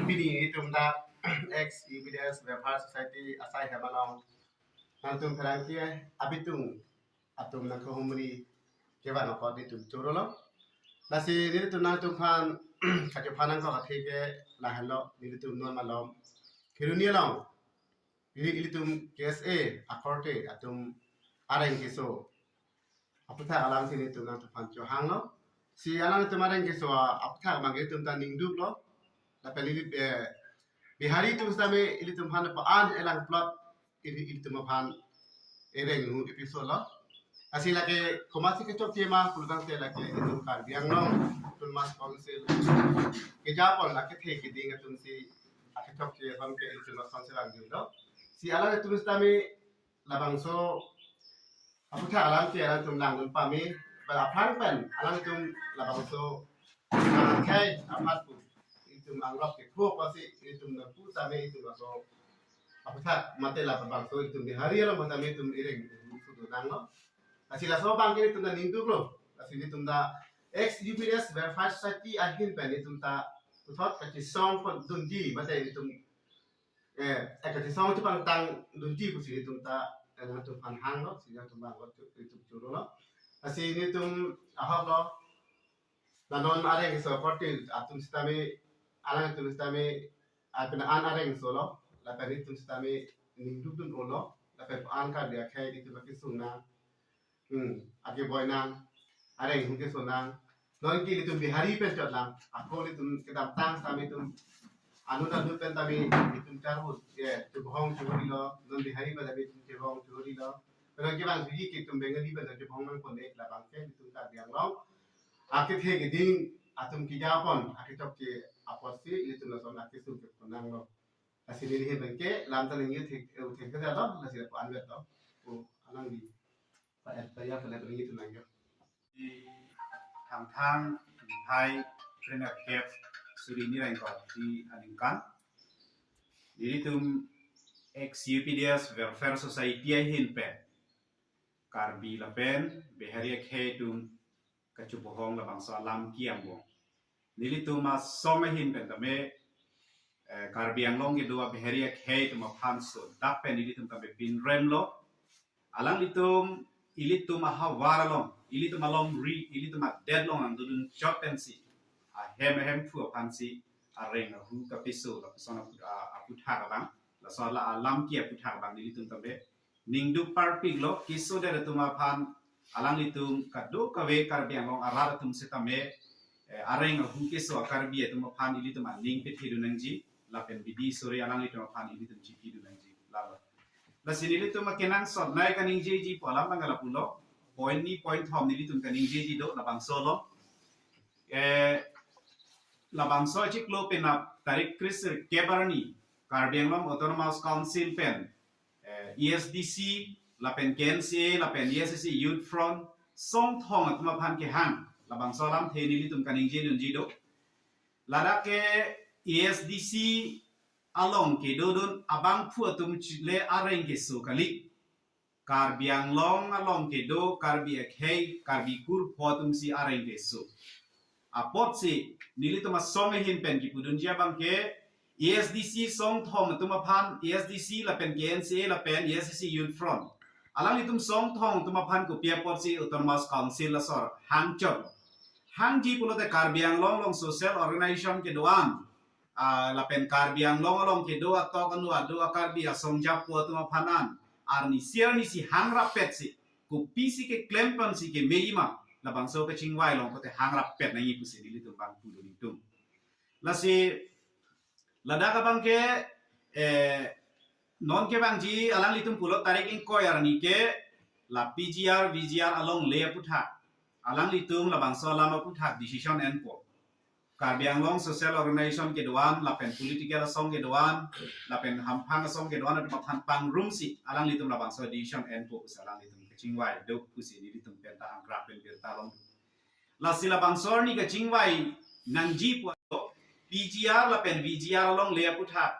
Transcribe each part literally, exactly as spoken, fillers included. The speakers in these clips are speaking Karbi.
Pini itum ta ex U P D S Welfare Society asai hem along nangtum pherangke abitung atum nangkehumri kevan apot nelitum chorolo. Lasi nelitum nangtumphan kachephan nangkok athe ke lahenlo, nelitum non malom Kheroni along ili- ilitum K S A akorte atum areng keso aphuthak alam si nelitum nangtumphan chohanglo. Si alangtum areng keso aphuthak abang ke itum ta ningduklo. Lapen ili, eh, Bihari atum sitame ilitumphan pa-an elang plot ili- ilitum aphan ereng hu episode lo. Lasi lake komatsi kechokche ma pulotangte lake itum Karbi Anglong Autonomous Council kejapon lake the keding atum si akechokche atum ke itum ason selang dun lo. Si alangtum sitame labangso aphuthak alam ke alangtum langdun pame, bal aphrang pen alangtum labangso akhei aphan pu itum angrok kepho apotsi itum nangpu tame itum laso aphuthak mate labangso itum Bihari along tame itum ereng sudu nanglo. Lasi laso abang ke itum ta ningduklo. Lasi itum ta ex U P D S Welfare Society ahin pen itum ta puthot kachesong pon dunji mate itum eh, eh, kachesong chepangtang dunji pusi itum ta, eh, nangtumphan hanglo, si nangtum abang itum chorolo. Lasi nelitum ahoklo, la non areng keso akorte atum sitame, alangtum sitame, ah, pina an areng keso lo, lapen itum sitame ningduk dun-olo, lapen an Karbi akhei itum akesung nang, hmm, akeboi nang, areng hu keso nang. Non ke itum Bihari pen chot lang. Ako itum kedamtang tame itum anu anu pen tame itum charhut, ye, chebohong chehurilo. Non Bihari pen tame itum chebohong chehurilo. Pero kevang suji ke itum Bengali pen chebohong nangpon-e, labang ke itum Karbi Anglong akethe keding atum kejapon akechokche apotsi itum lason akesung kepon nanglo. Lasi neli ahin pen ke lam ta ningje thek, eh, thek ke jalo, lasi lapu anvet to. O, alangli. Pa et pa ya pa le ringi tunang yo. Thangthang, hai, Trainer Kep, suri ni reng ko di aningkan. Nelitum ex U P D S Welfare Society ahin pen Karbi lapen Bihari akhei atum kachebohong labangso alam ke angbong. Nelitum asong ahin pen tame, eh, Karbi Anglong kedo a Bihari akhei atum aphan so dak pen nelitum tame pinremlo. Alanglitum, ilitum ahavar along, ilitum alongri, ilitum adet along nangdodun chot pensi, ahem ahemphu aphansi areng ahu kapiso, lapuson apu- a- aphuthak abang, laso ala alam ke aphuthak abang nelitum tame ningduk parpiklo. Keso det atum aphan, alanglitum kadokave Karbi Anglong arat atum setame, eh, areng ahu keso a-Karbi atum aphan ilitum aning pethedun nangji, lapen bidi sore alanglitum aphan ilitum chipidun nangji. Lalo. Lasi nelitum akenangsot nai kaningjeji pu alam abang lapulo, point ni point thom nelitum kaningjeji do labangso lo. Eh, labangso achiklo penap tarik kresirkep arni Karbi Anglong Autonomous Council pen, eh, E S D C, lapen K N C A, lapen E S C C Youth Front, songthong atum aphan kehang, labangso alamthe nelitum kaningjedunji do. Ladak ke E S D C along kedodun abangphu atum chile areng keso kali. Karbi Anglong along kedo Karbi akhei, Karbi kurpho atumsi areng keso. Apotsi nelitum asong ahin pen kipudunji abang ke, E S D C songthom atum aphan, E S D C lapen K N C A lapen E S C Youth Front, alanglitum songthom atum aphan kopi apotsi Autonomous Council asor hangchot. Hangji pulote Karbi Anglong along social organization kedo-an, ah, lapen Karbi Anglong along kedo atok anu ado a-Karbi asong japo atum aphan an, arnisi arnisi hangrap petsi, kopisi keklem pensi kemejima, labangso kachingvai along pulote hangrap pet nangji pusi nelitum abang pudun itum. Lasi ladak abang ke, eh, non kevangji alanglitum pulo tarik ingkoi arni ke la P G R, V G R alongle aphuthak, alanglitum labangso alam aphuthak decision enpo. Karbi Anglong social organization kedo-an, lapen political asong kedo-an, lapen hamphang asong kedo-an atum aphan pangrumsi alanglitum labangso decision enpo pusi alanglitum kachingvai do pusi nelitum penta angkrak pen birta long. Lasi labangso arni kachingvai nangji pu P G R lapen V G R alongle aphuthak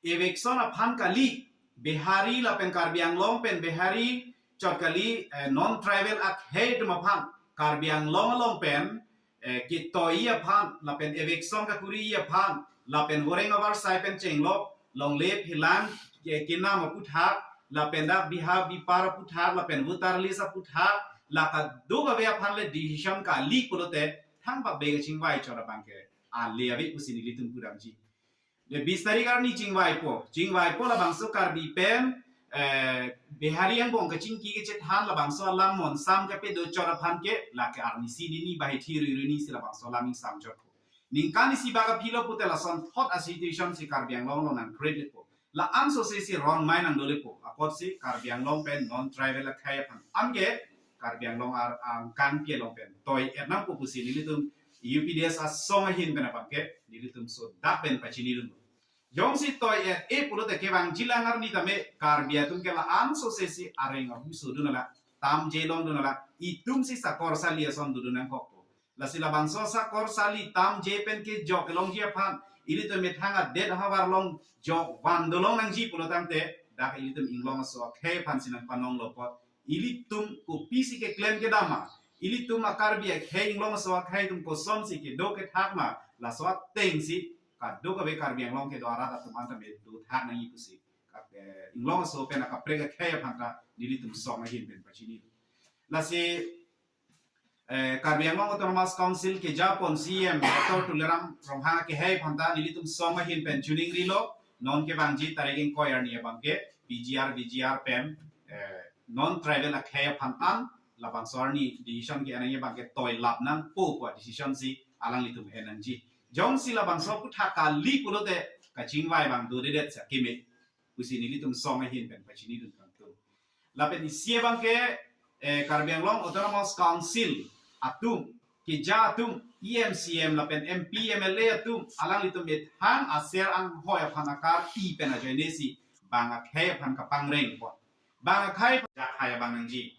eviction aphan kali, Bihari lapen Karbi Anglong pen Bihari chot kali, eh, non tribal akhei atum aphan Karbi Anglong along pen, eh, ketoi aphan lapen eviction kakuri aphan lapen voreng avarsai pen chenglok, longle phelang, ke kinam aputhak, lapen dak biha bipar aputhak, lapen voter list aputhak, la kadokave aphan le decision kali pulote, thang pa be kachingvai chot abang ke ale ave pusi nelitum pudamji. De bis tarik arni chingvaipo, chingvaipo labangso Karbi pen, eh, Bihari angbong kachingki kachethan labangso alam monsam kapedo chot aphan ke, lake arnisi nini bahithi ruirui ni si labangso alam ingsam chotpo. Ningkan isi bak aphi lo pute lason thot a situation si Karbi Anglong along nangkreat lepo. La-an sose si rong mai nangdo lepo. Apotsi Karbi Anglong pen non tribal akhei aphan, anke Karbi Anglong ar angkangpi along pen toi-et nangpo pusi nelitum U P D S asong ahin pen abang ke nelitum so dak pen pachinidun. Jongsi toi-et-e pulote kevangjilang arni tame Karbi atum ke la-an sose si areng ahuso dun alang, tamje longdun alang, itum si sakor sali ason dodun nangkokpo. Lasi labangso sakor sali tamje pen kejok kelongji aphan, ilitum methang adet ahavar along jok van dolong nangji pulo tangte, dak ilitum Inglong aso akhei aphan si nangpanong lo apot, ilitum kopisi keklem kedam ma, ilitum a-Karbi akhei Inglong aso akhei atum kosonsi kedo kethak ma, laso atengsi kadokave Karbi Anglong kedo arat atum anta me dothak nangji pusi, eh, Inglong aso pen akaprek akhei aphan ta nelitum song ahin pen pachini. Lasi, eh, Karbi Anglong Autonomous Council kejapon C E M Doctor Tuliram Ronghang akehei aphan ta nelitum song ahin pen chuning rilo, non kevangji tarik ingkoi arni abang ke P G R, V G R pen, eh, non tribal akhei aphan an labangso arni decision ke-en nangji abang ke toi lap nangpo pu a-decision si alanglitum en nangji. Jongsi labangso aputhak kali pulote kachingvai abang dodedet sa keme pusi nelitum song ahin pen pachinidun kangtung. Lapen isi abang ke, eh, Karbi Anglong Autonomous Council atum, keja atum, E M, C E M lapen M P, M L A atum, alanglitum methang aser anghoi aphan akarpi pen ajoine si bang akhei aphan kapangrengpo. Bang akhei jakhai abang nangji.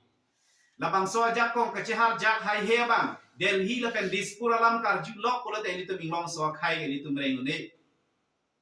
Labangso ajakong kachihar jakhai he abang Delhi lapen Dispur alam karjulok pulote ilitum Inglong aso akhei ilitum reng un-e.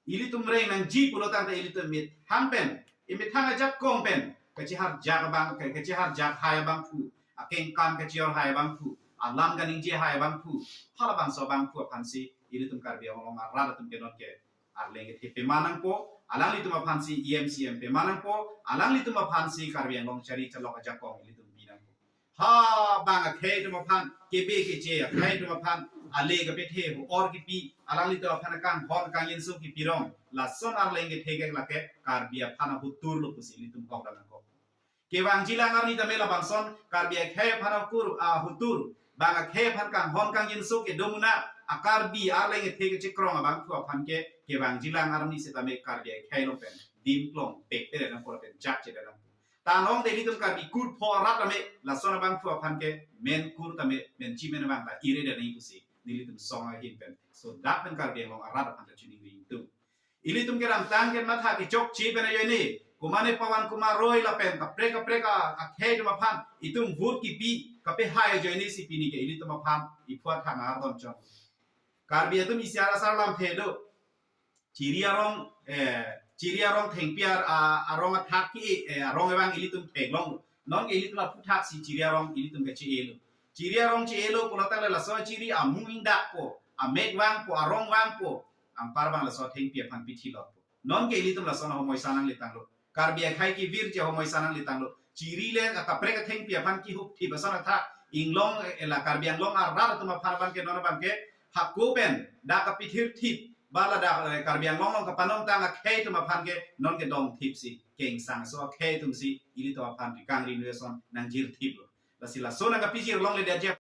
Ilitum reng nangji pulo tangte ilitum methang pen, imethang ajakong pen kachihar jak abang, kachihar jakhai abangphu, akengkam kachihor hai abangphu, alam kaningje hai abangphu, halabangso abangphu aphansi ilitum Karbi Anglong arat atum ke non ke arleng kethe pema nangpo, alanglitum aphansi E M, C E M pema nangpo, alanglitum aphansi Karbi Anglong chari chalok ajakong ilitum pi nangpo. Ha bang akhei atum aphan, kebe keche akhei atum aphan ale kapethe, ho or kipi, alanglitum aphan kanghon kangjinso kipirong, lason arleng kethe ke lake Karbi aphan ahutur lo pusi ilitum hok dan nangkok. Kevangjilang arni tame labangson Karbi akhei aphan akur ahutur, bang akhei aphan kanghon kangjinso kedo muna, a-Karbi arleng kethe kechekrong abangphu aphan ke, kevangjilang arni setame Karbi akhei along pen dimplong pekpere nangpo lapen jakche nangpo. Tanong de ilitum Karbi kur pho arat tame lason abangphu aphan ke men kur tame men chimen abang ta ire de nai pusi nelitum song ahin pen so dak pen Karbi Anglong arat aphan ta chuning ri tum. Ilitum kedamtang kematha kechokche pen ajoine, komane Pawan Kumar Roy lapen kaprek kaprek a, akhei atum aphan itum vote kipi kapehai ajoine si pini ke ilitum aphan iphuat thang ardom chong. Karbi atum isi arasar lamthe do. Chiri arong, eh, chiri arong thengpi ar, a, arong athak ke, eh, arong abang ilitum theklong. Non ke ilitum aphuthak si chiri arong ilitum kache-e lo. Chiri arong che-e lo pulo tangte laso chiri amung ingdakpo, amek vangpo, arong vangpo, anpar abang laso thengpi aphan pithi lotpo. Non ke ilitum lason ahomoi sanang letang lo. Karbi akhei kevir che ahomoi sanang letang lo. Chiri le akaprek athengpi aphan kihuk thip ason athak Inglong, eh, la Karbi Anglong arat atum aphan abang ke non abang ke hako pen dak kapithir thip, ba ladak, eh, Karbi Anglong along kapanong tang akhei atum aphan ke non ke dong thip si, kengsang aso akhei atum si ilitum aphan rikang rinue ason nangjir thip lo. Lasi laso nangkapijir longle dia je,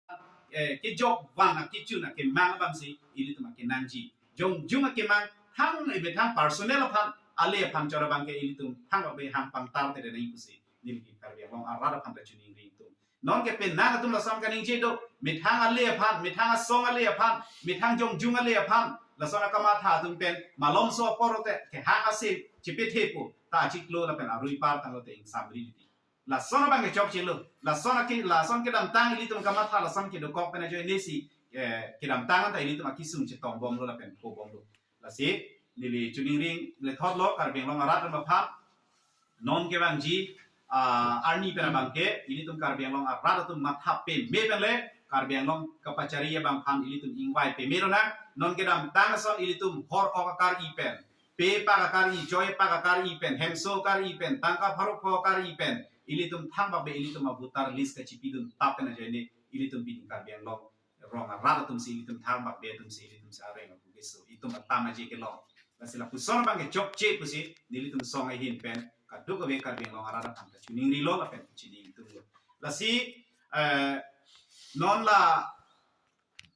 eh, kejok van akechun akemang abang si ilitum akenangji. Jongjung akemang thang, eh, methang personal aphan, ale aphan chora abang ke ilitum thang abe hang pangtar te denai pusi neli Karbi Anglong arat aphan ta chuning ri tum. Non ke penang atum lason kaningje do, methang ale aphan, methang asong ale aphan, methang jongjung ale aphan, lason akamatha atum pen malomso apor te kehang ase chepethepo, ta chiklo lapen arui par tanglo te ingsam ri di. Lason abang kechokche lo, lason aki, lason kedamtang ilitum kamatha lason kedokok pen ajoine si, eh, kedamtang anta ilitum akisung chetong bomlo lapen po bomlo. Lasi neli chuning ri lethot lo Karbi Anglong arat atum aphan, non kevangji, ah, arni pen abang ke ilitum Karbi Anglong arat atum matha peme pen le Karbi Anglong kapachari abang aphan ilitum ingvai peme lonang, Non kedamtang ason ilitum hor-ok akari pen, pe pak akari, choi pak akari pen, hemso akari pen, tangka pharo pho akari pen, ilitum thangbak be ilitum a-voter list kachipidun tap pen ajoine ilitum pini Karbi Anglong rong arat atum si ilitum thangbak be atum si ilitum si areng apu keso, itum atam aje kelong. Lasi lapuson abang ke chokche pusi nelitum song ahin pen kadokave Karbi Anglong arat aphan kachiningrilo lapen kachiningtunglo. Lasi, eh, non la,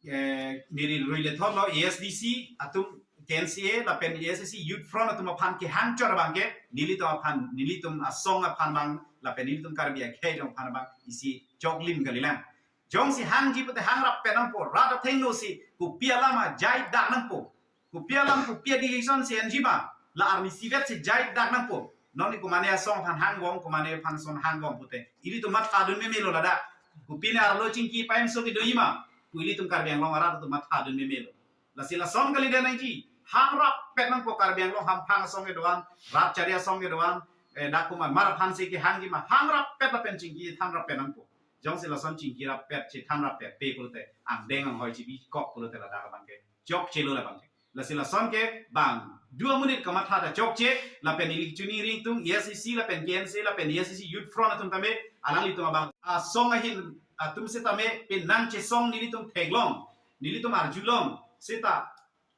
eh, neli ruile thotlo A S D C atum, K N C A lapen A S D C Youth Front atum aphan kehang chot abang ke nelitum aphan, nelitum asong aphan abang lapen nelitum Karbi akhei atum aphan abang isi choklim kalilang. Jongsi hangji pute hang rappet nangpo, rat athengno si kopi alam ajai dak nangpo, kopi alam kopi a-decision si enji ma, la arni isivet si jai dak nangpo. Non ni komane asong aphan hang bom, komane aphan ason hang bom pute ilitum mathadun memelo ladak. Kopine arlo chingki pahemso kedo-i ma pu ilitum Karbi Anglong arat atum mathadun memelo. Lasi lason kalidet nangji, hang rappet nangpo Karbi Anglong hamphang asong kedo-an, rat chari asong kedo-an, eh, dak komat mar aphan si kehangji ma, hang rappet lapen chingki than rappet nangpo. Jongsi lason chingki rappet, chethan rappet pe pulote angdeng anghoi chibikok pulote ladak abang ke chokchelo labang ke. Lasi lason ke bang dua monit kamatha ta chokche, lapen ili chuningri ingtung A S D C lapen K N C A lapen A S D C Youth Front atum tame, alanglitum abang asong ahin atum setame penang chesong nelitum theklong, nelitum arjulong seta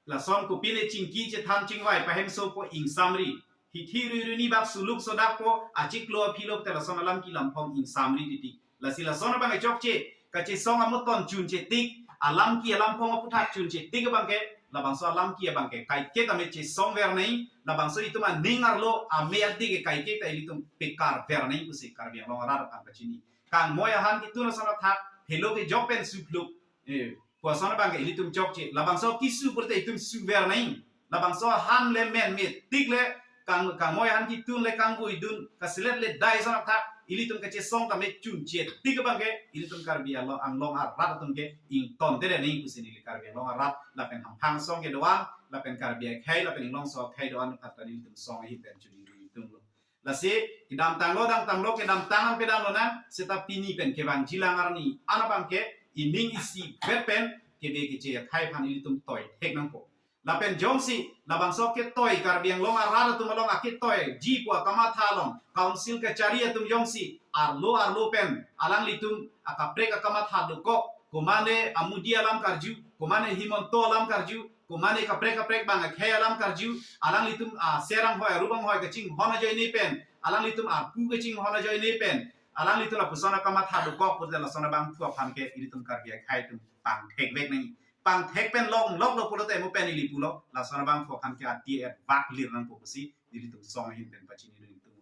lason kopine chingki chethan chingvai pahemsopo ingsamri. Hithi rui rui ni bak suluk sodak po, achiklo aphilo te lason alam kelam phong ingsamri titi. Lasi lason abang chokche, kachesong amuton chunche tik, alam ke alam phong aputhak chunche tik abang ke, labangso alam ke abang ke kaike tame chesong ver nai, labangso itum aning arlo ame adi ke kaike ta ilitum pekar ver nai pusi Karbi Anglong arat aphan kachini. Kangmoi ahan ketun ason athak, helo kejok pen supluk, eh, pu ason abang ke ilitum chokche, labangso kesu pulote itum su ver nai. Labangso ahan le men me tik le kang, kangmoi ahan ketun le kangvoi dun kaselet le dai ason athak ilitum kachesong tame chunche tik abang ke ilitum Karbi Anglong, Anglong arat atum ke ingtonte de nai pusi neli Karbi Anglong arat lapen hamphang asong kedo-an lapen Karbi akhei lapen inglongso akhei do-an aphan ta nelitum song ahin pen chuningri ingtunglo. Lasi kedamtanglo, damtanglo, kedamtang an pedamlo nang, seta pini pen kevangjilang arni an abang ke ining isivet pen kebe keche akhei aphan ilitum toi thek nangpo. Lapen jongsi labangso ketoi Karbi Anglong arat atum along aketoiji pu akamatha along council kachari atum jongsi arlo arlo pen alanglitum akaprek akamatha dokok, komane Modi alam karju, komane Himanta alam karju, komane kaprek kaprek bang akhei alam karju, alanglitum, ah, serang hoi, arubang hoi kachinghon ajoine pen, alanglitum arpu kachinghon ajoine pen, alanglitum lapuson akamatha dokok pulote lason abangphu aphan ke ilitum Karbi akhei atum pangthek vek nai. Pangthek pen long lok lo pulote mo pen ili pulo, lason abangphu aphan ke ati et vak lir nangpo pusi ilitum song ahin pen pachini dun tum.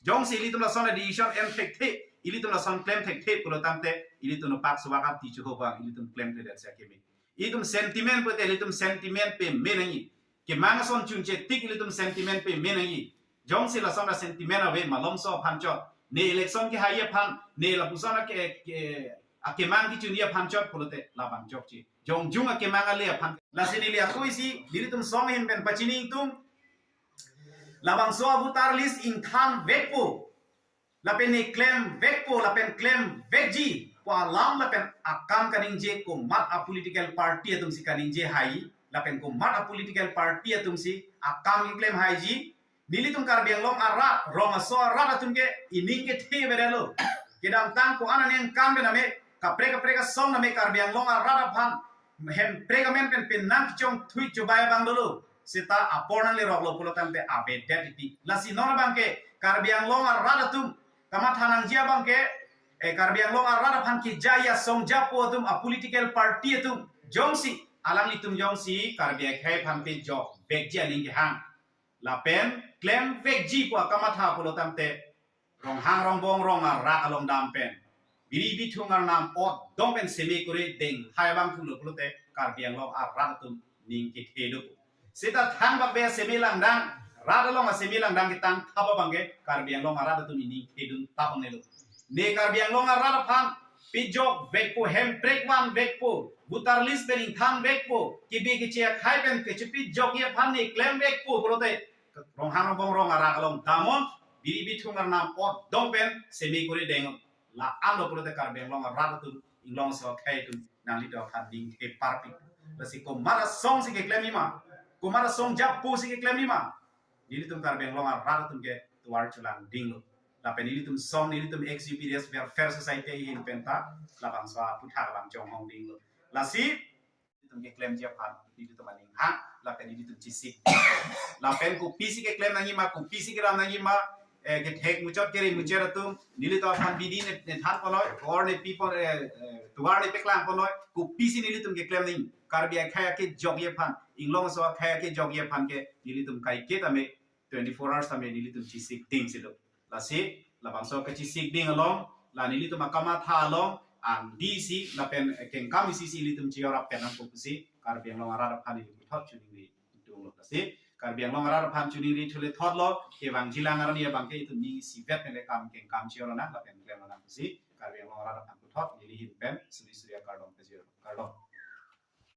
Jongsi ilitum lason a-decision en thekthe, ilitum lason klem thekthe pulo tangte, ilitum no pak subak ati chuho bang, ilitum klemkledet si akeme. Ilitum sentiment pulote ilitum sentiment peme nangji. Kemang ason chunche tik ilitum sentiment peme nangji. Jongsi lason a-sentiment ave malomso aphan chot, ne election kehai aphan, ne lapuson ake, ke, akemang kechunji aphan chot pulote labang chokche. Jongjung akemang ale aphan. Lasi neli ako isi, nelitum song ahin pen pachini ingtung. Labangso a-voter list ingthan vekpo, lapen ne klem vekpo, lapen klem vekji pu alam lapen akam kaningje komat a-political party atum si kaningje hai, lapen komat a-political party atum si akam keklem haiji. Nelitum Karbi Anglong arat, rong aso arat atum ke ining kethe vedetlo. Kedamtang ko-an aningkan pen ame, kaprek kaprek asong ame Karbi Anglong arat aphan hemprek amen pen penang chongthui chobai abang dolo. Seta apor nangleroklo pulo tangte avedet titi. Lasi non abang ke Karbi Anglong arat atum kamatha nangji abang ke, eh, Karbi Anglong arat aphan kejai asong japo atum a-political party atum jongsi, alanglitum jongsi Karbi akhei aphan pejok vekji aning kehang, lapen klem vekji pu akamatha pulo tangte, Ronghang Rongbong rong arak along dam pen, biri bithung arnam ot dong pen seme kore deng hai abang pulo pulote Karbi Anglong arat atum ning kethe do. Seta thangbak be seme langdang, rat along aseme langdang ketang thap abang ke Karbi Anglong arat atum ining thedun tap ang nelo. Ne Karbi Anglong arat aphan pejok vekpo, hemprek van vekpo, voter list pen ingthan vekpo, kebe keche akhai pen kechepejokji aphan ne klem vekpo pulote, Ronghang Rongbong rong arak along damnon, biri bithung arnam ot dong pen seme kore deng. La-an lo pulote Karbi Anglong arat atum, inglongso akhai atum nanglitum aphan ning theparpik. Lasi komat asong si keklem nima, komat asong japo si keklem nima, nelitum Karbi Anglong arat atum ke tovar chelang dinglo. Lapen nelitum song, nelitum ex U P D S Welfare Society ahin penta labangso aphuthak abang chonghong dinglo. Lasi nelitum keklemji aphan nelitum aning hang, lapen nelitum chesik. Lapen kopisi keklem nangjima, kopisi keram nangjima, eh, kethek muchot kere muchot atum, nelitum aphan bidi ne, ne than ponoi, or ne pi pon, eh, eh, tovar ne peklang ponoi, kopisi nelitum keklem nangji. Karbi akhei akejokji aphan, inglong aso akhei akejokji aphan ke nelitum kaiketa me twenty-four hours tame nelitum chesik ding silo. Lasi labangso kechesik ding along, la nelitum akamatha along, ang D C lapen kengkam isi si nelitum chiorap pen nangpo pusi Karbi Anglong arat aphan nelitum puthot choningri dunglo. Lasi Karbi Anglong arat aphan choningri thule thotlo, kevangjilang arni abang ke itum ning isivet pen kam kengkam chior nang lapen klem nang pusi Karbi Anglong arat aphan puthot neli ahin pen suri suri akardom pajir. Kardom.